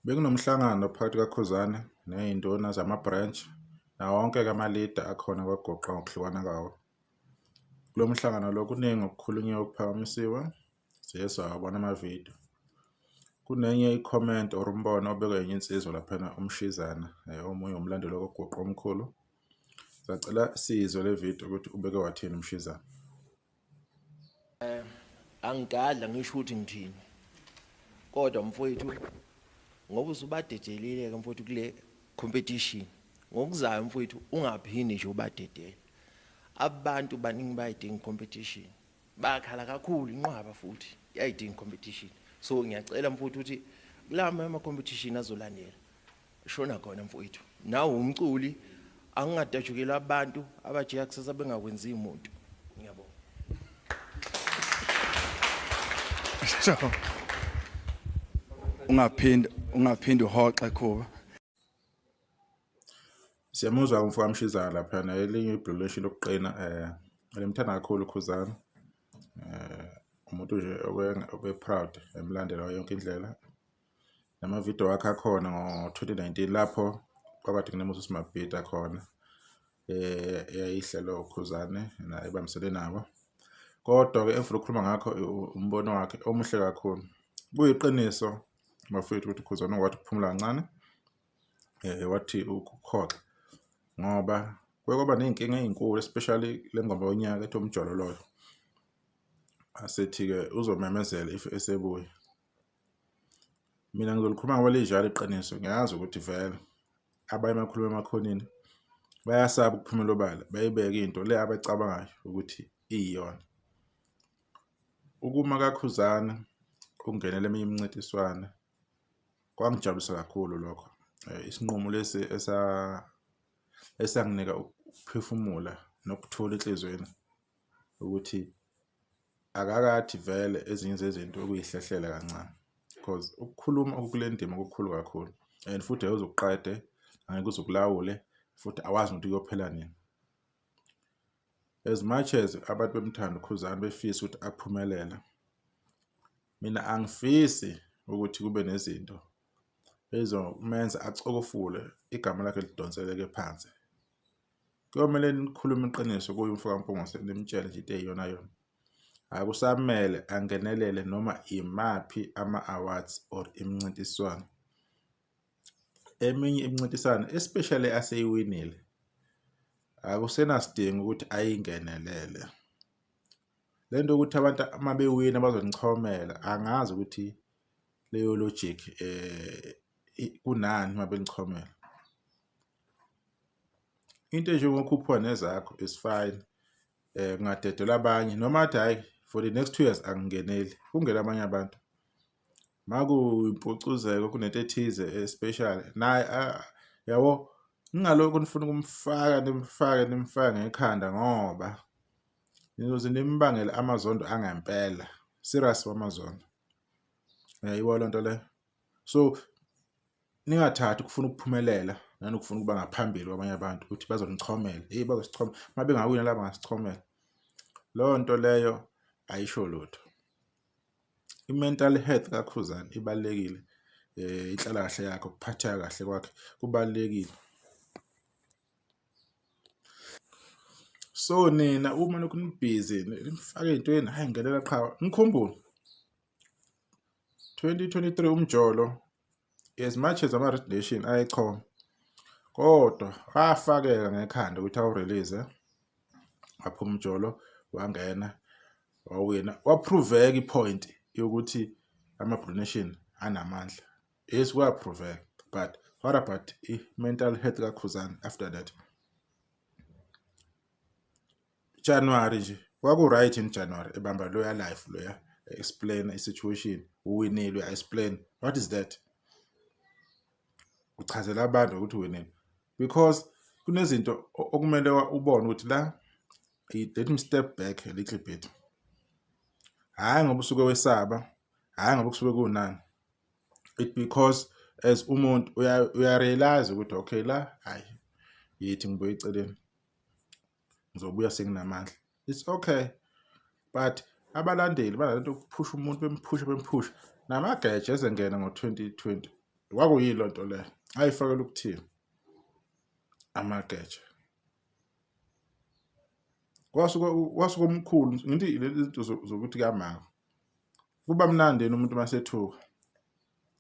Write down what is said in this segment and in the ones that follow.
Bekunomhlangano phakathi kukaKhuzani ney'nduna zama-branch nawo wonke-ke ama-leader akhona kwaGuqa ngokuhlukana kwawo. Kulo mhlangano lo kuningi okukhulunyiwe okuphakamisiwe, siye sawabona amavidiyo. Kunenye i-comment or umbono obekwe enye insizwa laphana uMshizana, omunye umlandeli wakwaGuqa omkhulu. Sacela sizwe le video ukuthi ubeke wathini uMshizana. Angigadla ngisho ukuthi ngithini. Kodwa mfowethu ngoba usubadedelile ke mfowethu kule competition. Ngokuzayo mfowethu ungaphindi nje ubadedele. Abantu baningi bayidinga competition. Bakhala kakhulu inqwaba futhi iyayidinga competition. So ngiyacela mfowethu ukuthi kulama ama competition azolandela shona khona mfowethu. Nawe umculi angingadajukela abantu abajika kusasa bengakwenzi umuntu. Ngiyabonga. So ungaphinde uhoxe Khuba. Siyamuzwa umfo kaMshizana laphana elinye ibhululishi lokuqina elimthanda kakhulu uKhuzani. Umuntu nje obe proud emlandela yonke indlela. Namavidiyo wakhe akhona ngo-2019 lapho kwakade kuneMoses Mabhida khona eyayihlelo uKhuzani naye ebambisene nabo. Kodwa-ke engifuna ukukhuluma ngakho umbono wakhe omuhle kakhulu. Kuyiqiniso bafowethu ukuthi uKhuzani wathi ukuphumula kancane, wathi ukukhoxa ngoba kuye kwaba ney'nkinga ey'nkulu especially le ngoma yonyaka ethi Umjolo Loyo. Asethi-ke uzomemezela if esebuya. Mina ngizolikhuluma ngoba linjalo iqiniso, ngiyazi ukuthi vele abanye bakhuluma emakhoneni bayasaba ukuphumela obala, bayibeke into le abayicabangayo ukuthi iyiyona. Ukuma kaKhuzani ukungenela eminye imincintiswano kwangijabulisa kakhulu lokho. Isinqumo lesi esanginika ukuphefumula nokuthula enhliziyweni ukuthi akakathi vele ezinye zezinto ukuyihlehlela kancane because ukukhuluma okukule ndima kukhulu kakhulu and futhi awuzukuqede, angeke uze ukulawule futhi awazi nokuthi kuyophela nini. As much as abantu bemthanda uKhuzani befisa ukuthi aphumelele, mina angifisi ukuthi kube nezinto ezizomenza acokofule igama lakhe lidonseleke phansi. Kuyomele nikhulume iqiniso kuye umfo kaMpungose nimtshele nje into eyiyona yona. Akusamele angenelele noma imaphi ama-awards or imincintiswano. Eminye imincintiswano especially aseyiwinile akusenasidingo ukuthi ayingenelele. Le nto yokuthi abantu uma bewina bazonichomela angazi ukuthi leyo logic kunani uma benichomela. Into enjengokhuphuka nezakho is fine. Kungadedelwa abanye noma athi hhayi for the next 2 years angingeneli, kungene abanye abantu. Makuyimpucuzeko kunento ethize especial naye yabo ningalokhu nifuna ukumfaka nimfake nimfake ngekhanda ngoba nizoze nimbangele amazondo angempela, serious wamazondo. Uyayibona lento leyo? So ningathathi ukufuna ukuphumelela nanokufuna ukuba ngaphambili kwabanye abantu ukuthi bazonichomela, hey bazosichoma, uma bengawina laba bangasichomela. Leyo nto leyo ayisho lutho. I-mental health kaKhuzani ibalulekile, inhlalakahle yakhe, ukuphatheka kahle kwakhe kubalulekile. So nina uma lokhu nibhizi nimfake ey'ntweni, hhayi ngenela qhawe, nikhumbule 2023 Umjolo as much as ama-Red Nation ayechoma kodwa wafakeka ngekhanda ukuthi awurelease, waphuma umjolo wangena wawina, waproveka i-point yokuthi ama-Blue Nation anamandla. Yes, kwaproveka, but what about i-mental health kaKhuzani after that? January nje kwaku-right in January ebamba loya life loya explain i-situation, uwinile uya-explain what is that, uchazela abantu ukuthi uwinile because kunezinto okumele ubone ukuthi la let me step back a little bit. Hhayi ngoba usuke wesaba, hhayi ngoba kusuke kunani, it because as umuntu uyarealize ukuthi okay la hayi yithi ngibuye eceleni ngizobuya senginamandla, it's okay. But abalandeli banalento yokuphusha umuntu, bemphusha bemphusha namageje ezengena ngo-2020. Kwakuyilo nto leyo ayifakela ukuthini amageja. Kwasuka kwasuka omkhulu ngithi lezi zinto zokuthi kuyamaka. Kuba mnandi yena umuntu masethuka.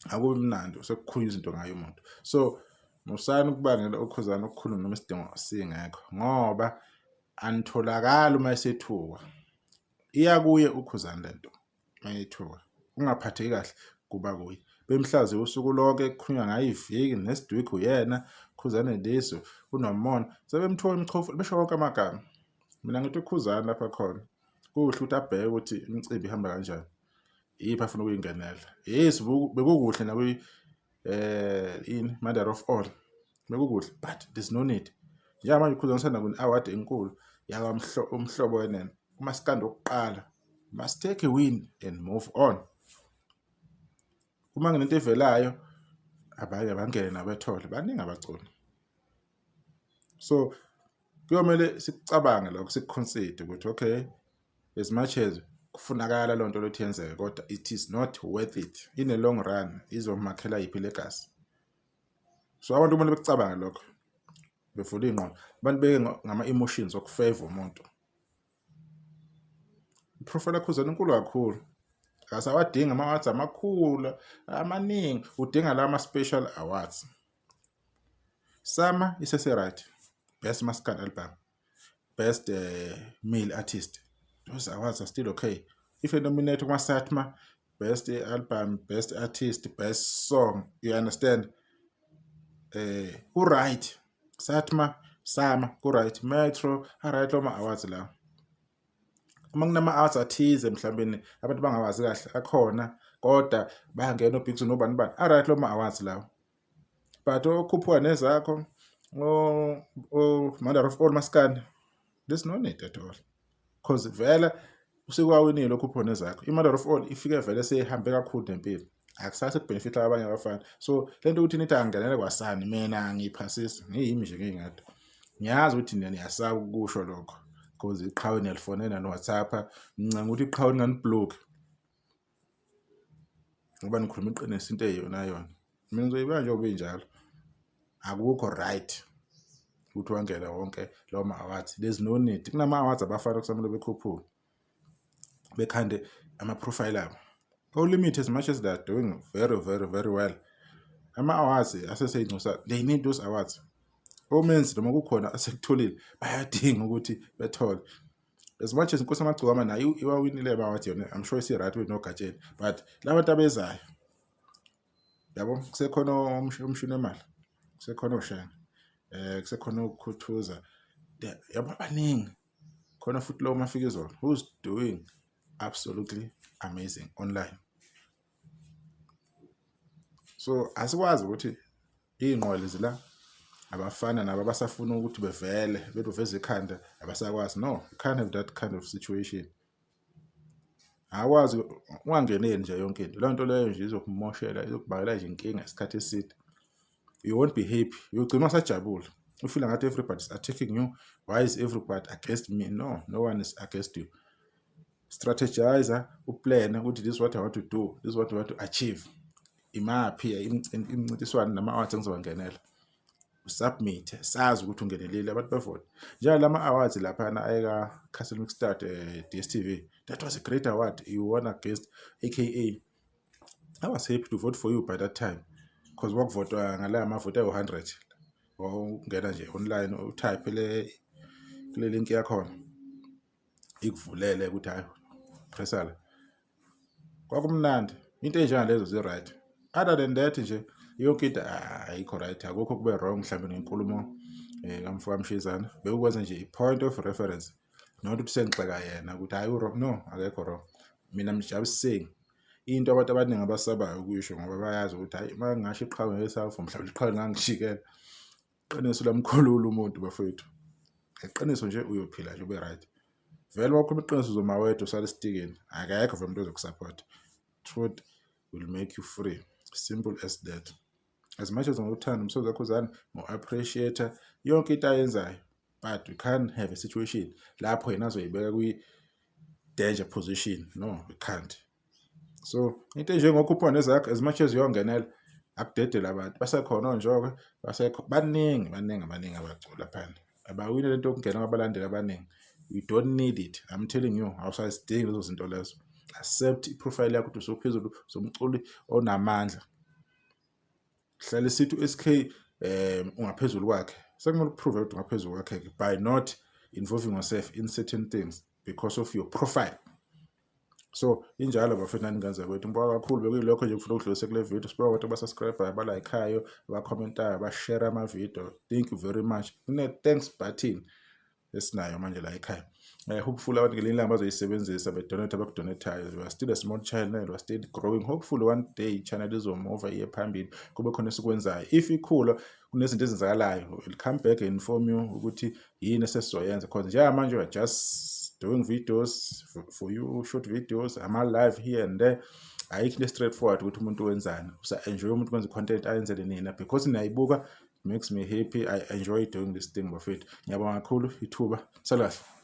Akubi mnandi sekukhulunywa izinto ngaye umuntu. So musani ukubangela uKhuzani ukukhuluma noma isidingo singekho ngoba anitholakali uma esethukwa. Iya kuye uKhuzani lento mayethuka. Ungaphatheki kahle kuba kuye. Bemhlaziya usuku lonke kukhulunywa ngaye iviki next week uyena Khuzani this unomona. Sebemthuka emchofu besho wonke amagama. Mina ngithi uKhuzani lapha khona kuhle ukuthi abheke ukuthi imicimbi ihamba kanjani. Iyiphi afuna ukuyingenela. Yes, bekukuhle nakwi ini mother of all. Bekukuhle but there's no need. Njengamanje uKhuzani usanda kune-award enkulu yakwamhlobo wenene. Umaskandi wokuqala must take a win and move on. Uma kunento evelayo abanye bangene nabethole baningi abaculi. So kuyomele sikucabange lokho sikuconsider ukuthi okay as much as kufunakala lonto lothi yenzeke kodwa it is not worth it in the long run izomakhela yiphi legacy. So abantu kumele bekucabange lokho bevule ingqondo abantu beke ngama emotions okufavor umuntu. Iprofile yaKhuzani inkulu kakhulu. Akasawadingi ama-awards amakhulu amaningi, udinga la ma-special awards. Sama isese right. Best Maskandi album, best male artist. Those awards are still okay. If you nominate kuma-SATMA, best album, best artist, best song, you understand? Ku-right. SATMA, SAMA, ku-right. Metro, a-right lawo ma-awards lawo. Uma kunama-awards athize mhlawumbe abantu bangawazi kahle akhona kodwa bayangena oBig Zulu nobani bani, a-right lawo ma-awards lawo. But okhuphuka nezakho o mother of all maskandi, there's no need at all. Cause vele usekwawinile okhuphuka nezakho. I-mother of all ifike vele seyihambe kakhulu nempilo. Akusase kubenefit abanye abafana. So lento ukuthi nithi angingenele kwasani mina angiyiphasisi ngiyimi nje ngingedwa. Ngiyazi ukuthi nina niyasaba ukusho lokho because iqhawe niyalifonela no-WhatsApp ngincenga ukuthi iqhawe linganiblock ngoba nikhuluma iqiniso into eyiyona yona. Mina ngizoyibeka njengoba injalo. Akukho right ukuthi wangene wonke lawo ma-awards. There's no need. Kunama-awards abafana kusamele bekhuphuke bekhande ama-profile abo. O-limit as much as they are doing very very very well. Ama-awards aseseyincosa they need those awards. Omenzi noma kukhona asekutholile bayadinga ukuthi bethole. As much as Inkosi Amagcokama nayo iwawinile ama-awards yona I'm sure isi-right benogatsheni but labantu abezayo yabo kusekhona umshini wemali kusekhona oshenge kusekhona ukukhuthuza yabo baningi khona futhi lo Mafikizolo who's doing absolutely amazing online. So asikwazi ukuthi iy'nqola lezi la abafana nabo abasafuna ukuthi bevele beveze ikhanda abasakwazi. No, you can't have that kind of situation. Akwazi ungangeneli nje yonke into. Leyo nto leyo nje izokumoshela izokubangela nje inkinga isikhathi eside. You won't be happy. Uyogcina usajabula. Ufeel ngathi everybody is attacking you. Why is everybody against me? No, no one is against you. Strategize, uplan ukuthi this is what I want to do, this is what I want to achieve. Imaphi imincintiswano nama-awards engizowangenela. Usubmit, sazi ukuthi ungenelile abantu bevote. Njalo awards laphana ayeka Castle Mixstart DStv. That was a great award. You won against AKA. I was happy to vote for you by that time. Because kwakuvotwa ngala amavoti awu-100. Wawungena nje online utype le kule link yakhona. Ikuvulele ukuthi hayi pressa la. Kwakumnandi. Into enjengalezo zi-right. Other than that nje yonke into ayikho right. Akukho kube wrong mhlawumbe ngenkulumo kamfo kaMshizana. Bekukwenza nje i-point of reference. Not ukuthi sengixeka yena ukuthi hayi u-wrong. No, akekho wrong. Mina I'm just saying into abantu abaningi abasabayo ukuyisho ngoba bayazi ukuthi hayi uma ngingasho iqhawe ngesavuma mhlawumbe iqhawe lingangishikela. Iqiniso lamkhulula umuntu bafowethu. Iqiniso nje uyophila nje ube right. Vele wakhuluma iqiniso uzoma wedwa usale esitikini. Akekho vele umuntu ozokusupport. Truth will make you free. Simple as that. As much as ngikuthanda umsebenzi kaKhuzani, ngo-appreciate yonke into ayenzayo. But we can't have a situation lapho yena azoyibeka kwi-danger position. No, we can't. So into enjengokhuphuka nezakho as much as uyongenela Akudedele abantu basekhona onjoke, basekho baningi baningi baningi abaculi laphana abawine lento yokungena kwabalandeli abaningi. You don't need it, I'm telling you, awusazidingi lezo zinto lezo. Accept i-profile yakho ukuthi usuphezulu, usumculi onamandla. Hlale sithi u-SK ungaphezulu kwakhe, sekumele uprove ukuthi ungaphezulu kwakhe by not involving yourself in certain things because of your profile. So injalo bafethu, nani ngenza kwethu. Ngibonga kakhulu, bekuyilokho nje ngifuna ukudlulisa kule video. Sibonga abantu abasubscribe, abalayikhayo, abakhomentayo, abashare ama-video. Thank you very much. Kune-thanks button esinayo manje la ekhaya. Hopefully abantu ngelinye ilanga bazoyisebenzisa bedonate abakudonathayo. We are still a small channel, we are still growing. Hopefully one day i-channel izomova iye phambili, kube khona esikwenzayo. If ikhula, kunezinto ezenzakalayo, will come back and inform you ukuthi yini esesizoyenza, because njengamanje we are just doing videos for you, short videos, ama-live here and there. Ayikho into straightforward ukuthi umuntu wenzani. Usa-enjoy umuntu kwenza i-content ayenzele nina because niyayibuka. It makes me happy. I enjoy doing this thing, bafethu. Ngiyabonga kakhulu ithuba. Sala kahle.